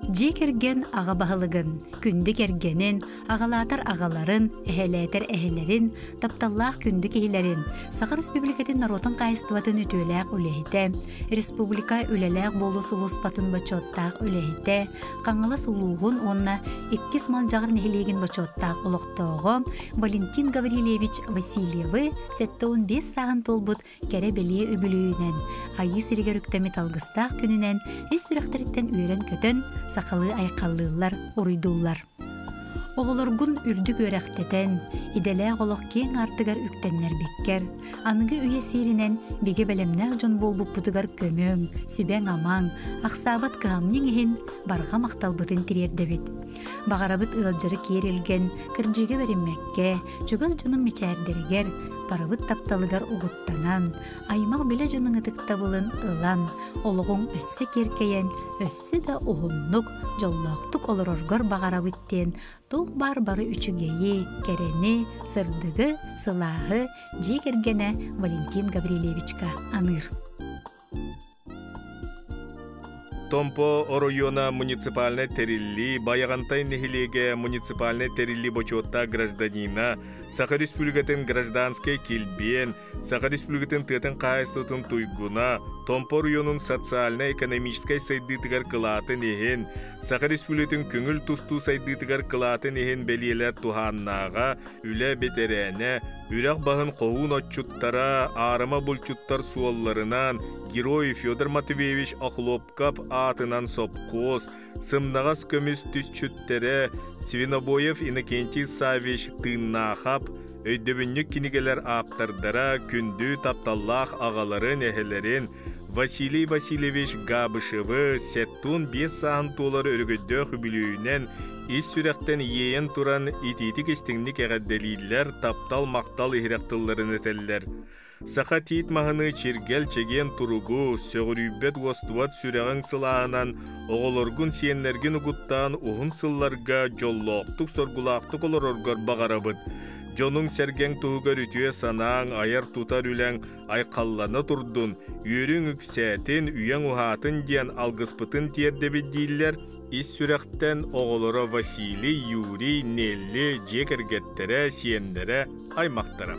Дьиэ кэргэн аҕа баһылыгын, күндү кэргэнин, аҕалаатар аҕаларын, эһэлээтэр эһэлэрин, тапталлаах күндү киһилэрин, Саха Республикатын норуотун хаһаайыстыбатын үтүөлээх үлэһитэ, республика үлэлээх буолуу сулууспатын бочуоттаах үлэһитэ, Хаҥалас улууһун уонна Иккис Малдьаҕар нэһилиэгин бочуоттаах олохтооҕо Валентин Гаврильевич Васильевы 75 сааһын туолбут кэрэ-бэлиэ үбүлүөйүнэн, Айыы сиригэр үктэммит алгыстаах күнүнэн ис сүрэхтэриттэн үөрэн-көтөн, сахалыы айхаллыыллар, уруйдууллар. Оҕолоргун үрдүк үөрэхтэтэн, идэлээх олох киэҥ аартыгар үктэннэрбиккэр, аныгы үйэ сиэринэн бигэ бэлэмнээх дьон буолбуппутугар көмөҥ, сүбэҥ-амаҥ, ахсаабат кыһамньыҥ иһин барҕа махталбытын тириэрдэбит. Баҕарабыт ыалдьары киэр илгэн, кырдьыга бэриммэккэ, чугас дьонуҥ мичээрдэригэр, барыбыт тапталыгар угуттанан, аймах билэ дьонуҥ ытыктабылын ылан, олоҕуҥ өссө киэркэйэн, өссө да уһуннук, дьоллоохтук олороргор баҕарабыт диэн туох баар бары үчүгэйи, кэрэни, сырдыгы, сылааһы дьиэ кэргэнэ Валентин Гаврильевичка аныыр. Томпо оройуона муниципальнай тэриллии Байаҕантай нэһилиэгэ муниципальнай тэриллии бочуоттаах гражданина, Саха Республикатын гражданскай килбиэн, Саха Республикатын тыатын хаһаайыстыбатын туйгуна, Томпо оройуонун социальнай-экономическай сайдыытыгар кылаатын иһин, Саха Республикатын көҥүл тустуу сайдыытыгар кылаатын иһин бэлиэлэр туһааннааҕа, үлэ бэтэрээнэ, үрэх баһын хоһуун отчуттара, аарыма булчуттар суолларынан Герой Федор Матвеевич Охлопков аатынан сопхуос, сымнаҕас көмүс түсчүттэрэ Свинобоев Иннокентий Саввич Тыыннаахап, өйдөбүнньүк кинигэлэр ааптардара күндү тапталлаах аҕаларын, эһэлэрин Василий Васильевич Габышевы 75 сааһын туолар өрөгөйдөөх үбүлүөйүнэн ис сүрэхтэн иэйэн туран итиитик-истиҥник эҕэрдэлииллэр, таптал-махтал иһирэх тылларын этэллэр. Саха тиит маһыныы чиргэл чэгиэн туругу, сөҕүрүйбэт уостубат сүрэҕиҥ сылааһынан оҕолоргун сиэннэргин угуттаан уһун сылларга дьоллоохтук-соргулаахтык олороргор баҕарабыт. Дьонуҥ-сэргэҥ туһугар үтүө санааҥ, айар-тутар үлэҥ айхаллана турдун, үөрүҥ үксээтин, үйэҥ уһаатын диэн алгыспытын тиэрдэбит дииллэр ис сүрэхтэн оҕолоро Василий, Юрий, Нелли дьиэ кэргэттэрэ, сиэннэрэ, аймахтара.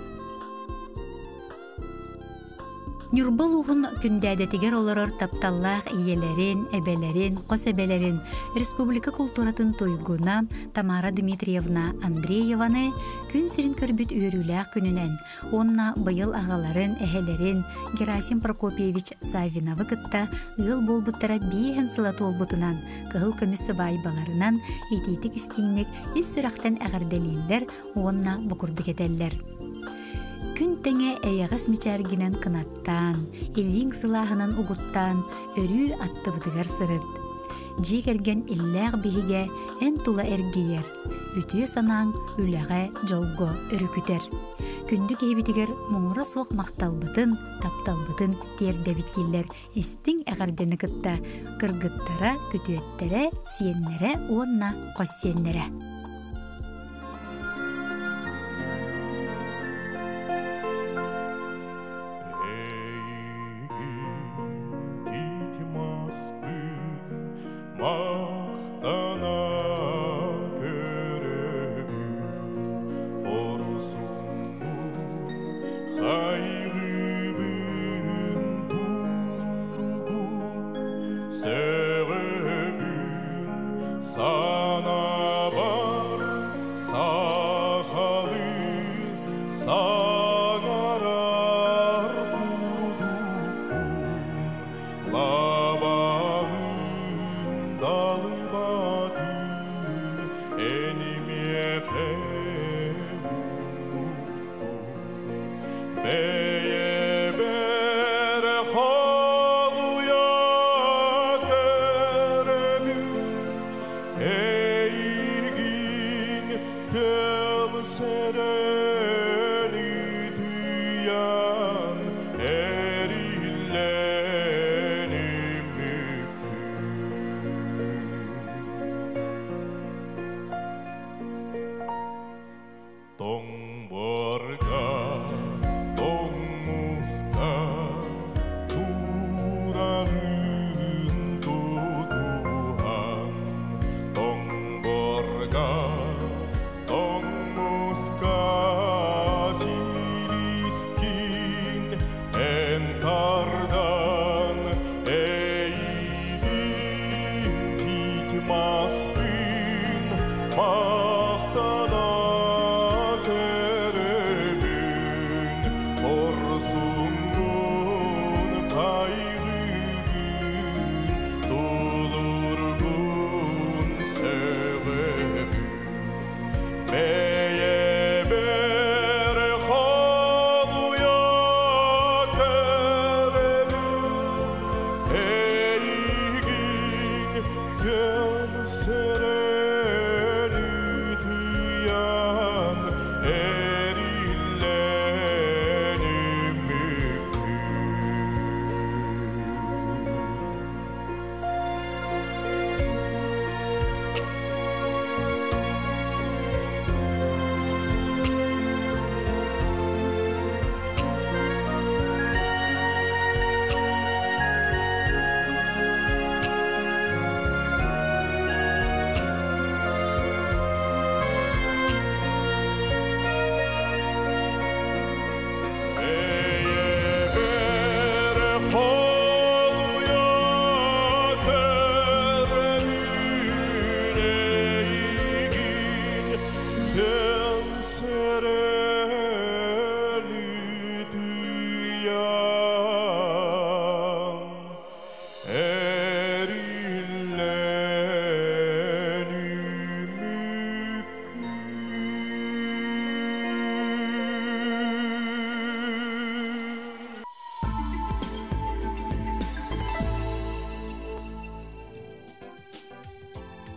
Ньурба улууһун Күндээдэтигэр олорор тапталлаах ийэлэрин, эбэлэрин, хос эбэлэрин республика култууратын туйгуна Тамара Дмитриевна Андрееваны күн сирин көрбүт үөрүүлээх күнүнэн уонна быйыл аҕаларын, эһэлэрин Герасим Прокопьевич Саввиновы кытта ыал буолбуттара биэһин сыла туолбутунан кыһыл көмүс сыбаайбаларынан итиитик истиҥник ис сүрэхтэн эҕэрдэлииллэр уонна бу курдук этэллэр. Күн тэҥэ эйэҕэс мичээргинэн кынаттаан, илииҥ сылааһынан угуттаан, өрүү аттыбытыгар сырыт. Дьиэ кэргэн иллээх биһигэ эн тула эргийэр, үтүө санааҥ үлэҕэ, дьолго өрүкүтэр. Күндү киһибитигэр муҥура суох махталбытын, тапталбытын тиэрдэбит дииллэр истиҥ эҕэрдэни кытта кыргыттара, күтүөттэрэ, сиэннэрэ уонна хос сиэннэрэ. Махтана көрөбүн хорсуммун хайгыыбын тулуургун сөҕөбүн санаабар сахалыы саҥарар курдукпун Лабаҕын далыбаты эн миэхэ ууммуккун бэйэбэр холуйа көрөбүн.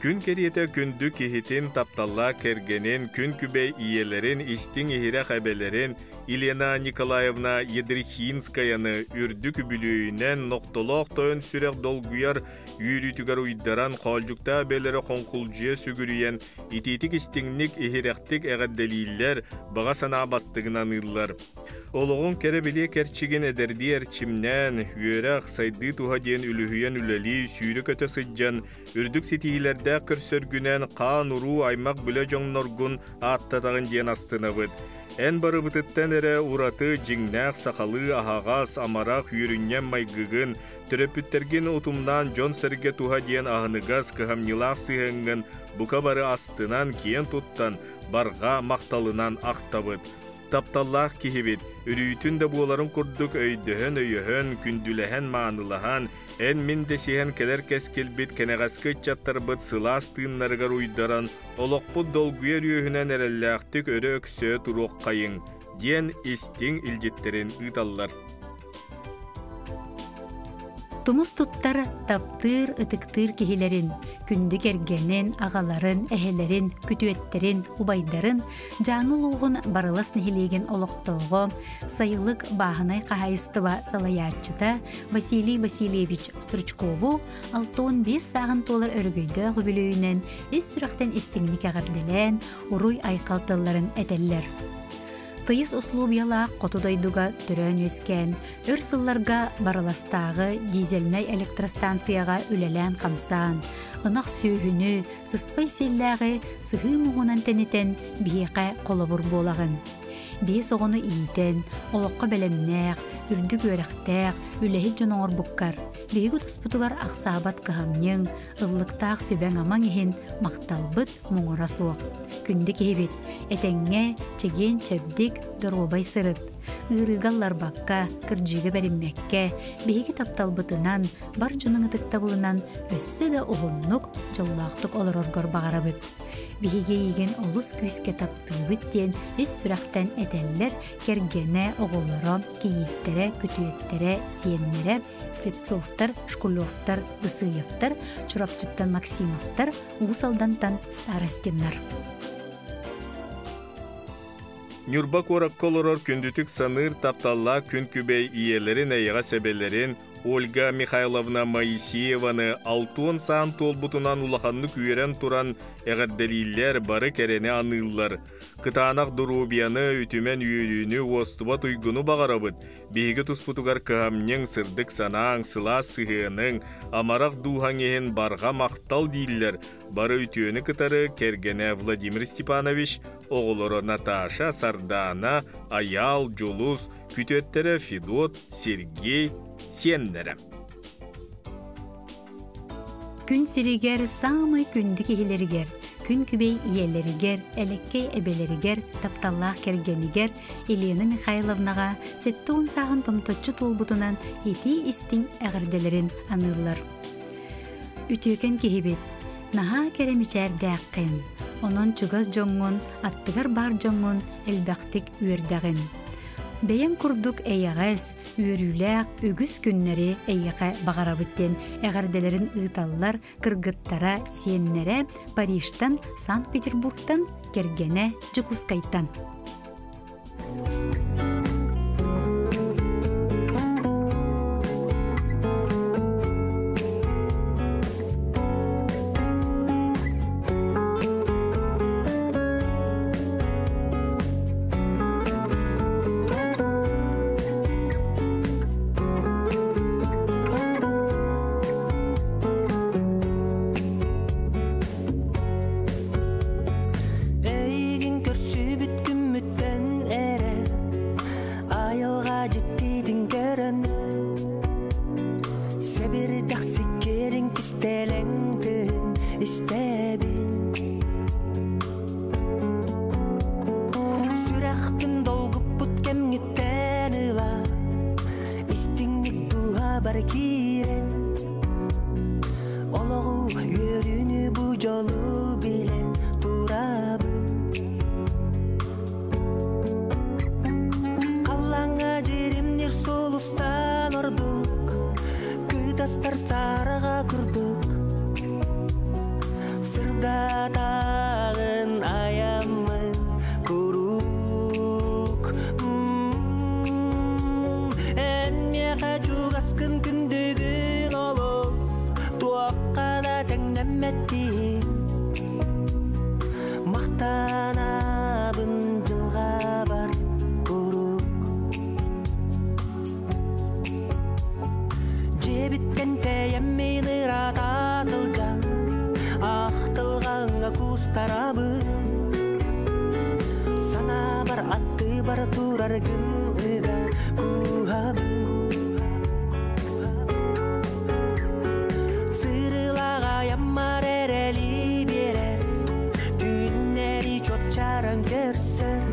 Күн кэриэтэ күндү киһитин, тапталлаах кэргэнин, күн күбэй ийэлэрин, истиҥ иһирэх эбэлэрин Елена Николаевна Ядрихинскаяны үрдүк үбүлүөйүнэн нохтолоох тойон сүрэх долгуйар үөрүүтүгэр уйдаран, хоолдьуктаах бэлэрэ хоҥкулдьуйа сүгүрүйэн, итиитик истиҥник иһирэхтик эҕэрдэлииллэр, баҕа санаа бастыгын аныыллар. Олоҕун кэрэ-билиэ кэрчигин эдэрдии эрчимнээн, үөрэх, сайдыы туһа диэн үлүһүйэн үлэлии, сүүрэ-көтө сылдьан, үрдүк ситиһиилэрдээх көрсөргүнэн хаан-уруу аймах билэ дьоҥноргун ааттатаҕын диэн астынабыт. Эн барыбытыттан эрэ ураты дьиҥнээх сахалыы аһаҕас, амарах, үөрүнньэҥ майгыгын, төрөппүттэргин утумнаан дьон-сэргэ туһа диэн аһыныгас, кыһамньылаах сыһыаҥҥын бука бары астынан, киэн туттан, барҕа махталынан ахтабыт. Тапталлаах киһибит, өрүүтүн да буоларын курдук өйдөһөн-өйөһөн, күндүлэһэн-маанылаһан, эн-мин дэсиһэн кэлэр кэскилбит кэнэҕэски ыччаттарбыт сылаас тыыннарыгар уйдаран, олохпут долгуйар үөһүнэн эрэллээхтик өрө өксөйө туруоххайыҥ, диэн истиҥ илдьиттэрин ыыталлар. Тумус туттар, таптыыр, ытыктыыр киһилэрин, күндү кэргэнин, аҕаларын, эһэлэрин, күтүөттэрин, убайдарын Дьааҥы улууһун Барылас нэһилиэгин олохтооҕо, Сайылык бааһынай хаһаайыстыба салайааччыта Василий Васильевич Стручкову 65 сааһын туолар өрөгөйдөөх үбүлүөйүнэн ис сүрэхтэн истиҥник эҕэрдэлээн, уруй-айхал тылларын этэллэр. Тыйыс услуобуйалаах хоту дойдуга төрөөн-үөскээн, өр сылларга Барыластааҕы дизельнай электростанцияҕа үлэлээн-хамсаан, ынах сүөһүнү, сыспай сиэллээҕи сыһыы муҥунан тэнитэн биһиэхэ холобур буолаҕын. Биэс оҕону иитэн, олоххо бэлэмнээх, үрдүк үөрэхтээх, үлэһит дьон оҥорбуккар, биһиги туспутугар ахсаабат кыһамньыҥ, ыллыктаах сүбэҥ-амаҥ иһин махталбыт муҥура суох. Күндү киһибит, этэҥҥэ, чэгиэн-чэбдик, доруобай сырыт. Ыарыыга ылларбакка, кырдьыыга бэриммэккэ, биһиги тапталбытынан, бар дьонуҥ ытыктабылынан өссө да уһуннук, дьоллоохтук олороргор баҕарабыт. Биһиги эйигин олус күүскэ таптыыбыт диэн ис сүрэхтэн этэллэр кэргэнэ, оҕолоро, кийииттэрэ, күтүөттэрэ, сиэннэрэ, Слепцовтар, Шкулевтар, Бысыевтар, Чурапчыттан Максимовтар, Уус Алдантан Старостиннар. Ньурба куоракка олорор күндүтүк саныыр тапталлаах күн күбэй ийэлэрин эйэҕэс эбэлэрин Ольга Михайловна Моисееваны алтуон саан туолбутунан улаханнык үөрэн туран эҕэрдэлииллэр, бары кэрэни аныыллар. Кытаанах доруобуйаны, үтүмэн үөрүүнү, уостубат уйгуну баҕарабыт. Биһиги туспутугар кыһамньыҥ, сырдык санааҥ, сылаас сыһыаныҥ, амарах дууһаҥ иһин барҕа махтал дииллэр бары үтүөнү кытары кэргэнэ Владимир Степанович, оҕолоро Наташа, Сардаана, Айаал, Дьулус, күтүөттэрэ Федот, Сергей, сиэннэрэ. Күн сиригэр саамай күндү киһилэригэр, күн күбэй ийэлэригэр, элэккэй эбэлэригэр, тапталлаах кэргэнигэр Елена Михайловнаҕа 70 сааһын томточчу туолбутунан итии-истиҥ эҕэрдэлэрин аныыллар. Үтүөкэн киһибит, наһаа кэрэ мичээрдээххин, онон чугас дьоҥҥун, аттыгар баар дьоҥҥун элбэхтик үөрдэҕин. Бэйэҥ курдук эйэҕэс, үөрүүлээх үгүс күннэри эйиэхэ баҕарабыт диэн эҕэрдэлэрин ыыталлар кыргыттара, сиэннэрэ Парижтан, Санкт-Петербургтан, кэргэнэ Дьокуускайтан. Эйигин көрсүбүт күммүттэн эрэ айылҕа дьиктитин көрөн сэбирдэх сиккиэрин кистэлэҥ тыын истэбин Сүрэхпин долгуппут кэмҥиттэн ыла истиҥник дууһабар киирэн олоҕу үөрүүнү бу дьолу билэн турабын Халлааҥҥа дьиримнир сулустан ордук кытастар сараҕа курдук. Баргын ыга куһабын Сырылаға яммар эрели берер Түннери чопчаран көрсөр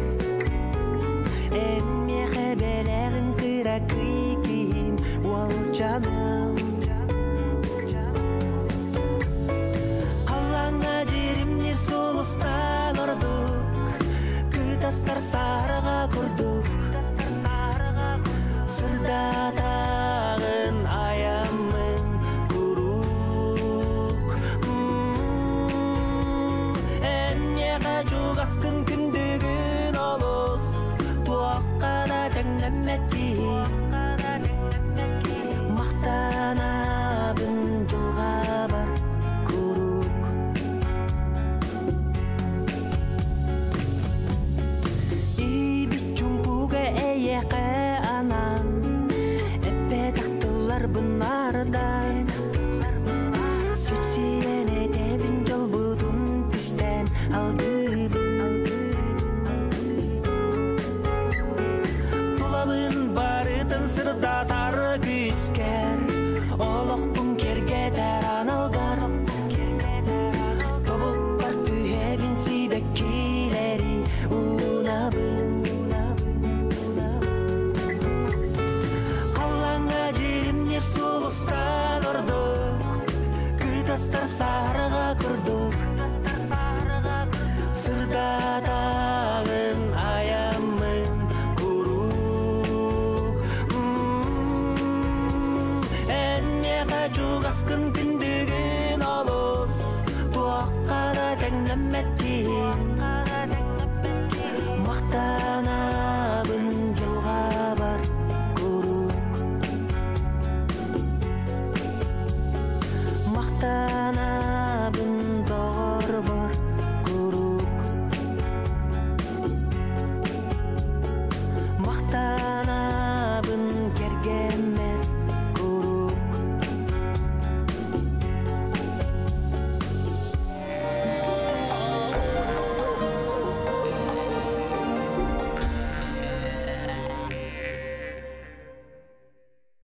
Эммехе белегин кыра кыйким Уолчаным Қалаңа жерімнер солыстан ордук Кытастар сарыға курдук Сырдатағын аямын курук Эннеға жуғаскын күндігін олыс Туаққа да тәңнәмәт Мақтанабын жылға бар курук Ибит чумпуга эйеқе анан Эппе тақтылар бұнардан Сүпсиен этебин жолбутун түстен алгыбын Тулабын барытын сырдатар күскер Олоқпун кергетер аналгар Тобукпар түһебин сибеккилери унабын Қалаңа жерімнер солыстан ордук Кытастар сарыға курдук Сырдатағын аямын курук Эннеға жуғаскын күндігін олыс Туаққа да тәңнәмәт.